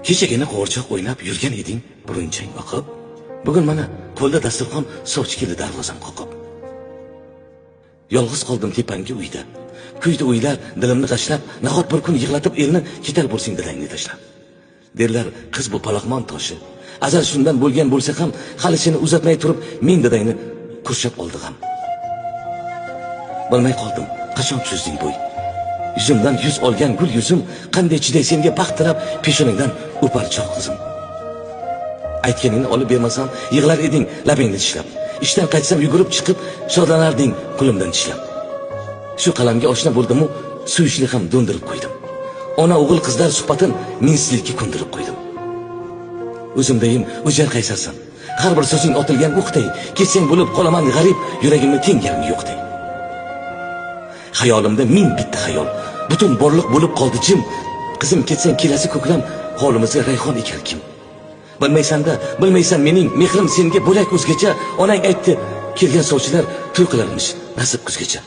Kechagina qo'g'irchoq o'ynab yurgan eding, burunchang oqib. Bugun mana qo'lda dasturxon, sovchi keldi darvozam qoqib. Yolg'iz qoldim tepangi uyda. Kuydi o'ylar dilimni g'ashlab, nahot bir kun yig'latib elni ketar bo'lsang dadangni tashlab. Derlar qiz bu palaxmon toshi. Azal shundan bo'lgan bo'lsa ham, hali seni uzatmay turib men dadangni qurshab oldi g'am. Bilmay qoldim, qachon cho'zding bo'y. Yuzimdan yuz olgan gul yuzim, qanday chiday senga baxt tilab peshonangdan o'par choq qizim. Aytganingni olib bermasam, yig'lar eding labingni tishlab. Ishdan qaytsam yugurib chiqib, shodlanarding qo'limdan tishlab. Shu qalamga oshna bo'ldim-u, suyishni ham do'ndirib qo'ydim. Ona o'g'il qizlar suhbatin mensizlikka ko'ndirib qo'ydim. O'zimdayim o'jar qaysarsan. Har bir so'zing otilgan o'qday, ketsang bo'lib qolaman g'arib, yuragimni tengarim yo'qday. Xayolimda ming bitta xayol, butun borliq bo'lib qoldi jim. Qizim ketsang kelasi ko'klam holimizga rayhon ekar kim? Bilmaysan-da, bilmaysan mening mehrim senga bo'lak o'zgacha. Onang aytdi, kelgan sovchilar to'y qilarmish nasib kuzgacha.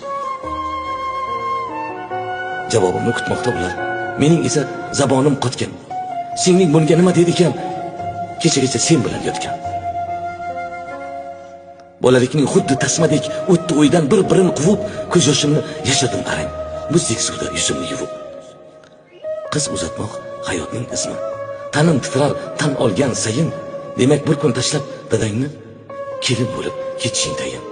Javobimni kutmoqda ular. Mening esa zabonim qotgan. Singling bunga nima dedi ekan? Kechagacha sen bilan yotgan. Bolalikning xuddi tasmadek o'tdi o'ydan bir-birini quvib, ko'z yoshimni yashirdim qarang. Muzdek suvda yuzimni yuvib. Qiz uzatmoq hayotning izmi. Tanim titrar tan olgan sayin, demak bir kun tashlab dadangni kelin bo'lib ketishing tayin.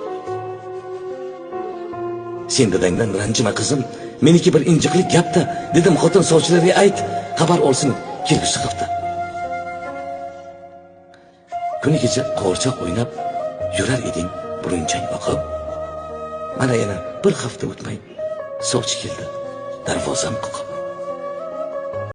Sen dadangdan ranjima qizim, meniki bir injiqlik gapda, dedim xotin sovchilarga ayt, xabar olsin kelgusi hafta. Kuni kecha qo'g'irchoq o'ynab yurar eding burunchang oqib. Mana yana bir hafta o'tmay sovchi keldi, darvozam qoqib.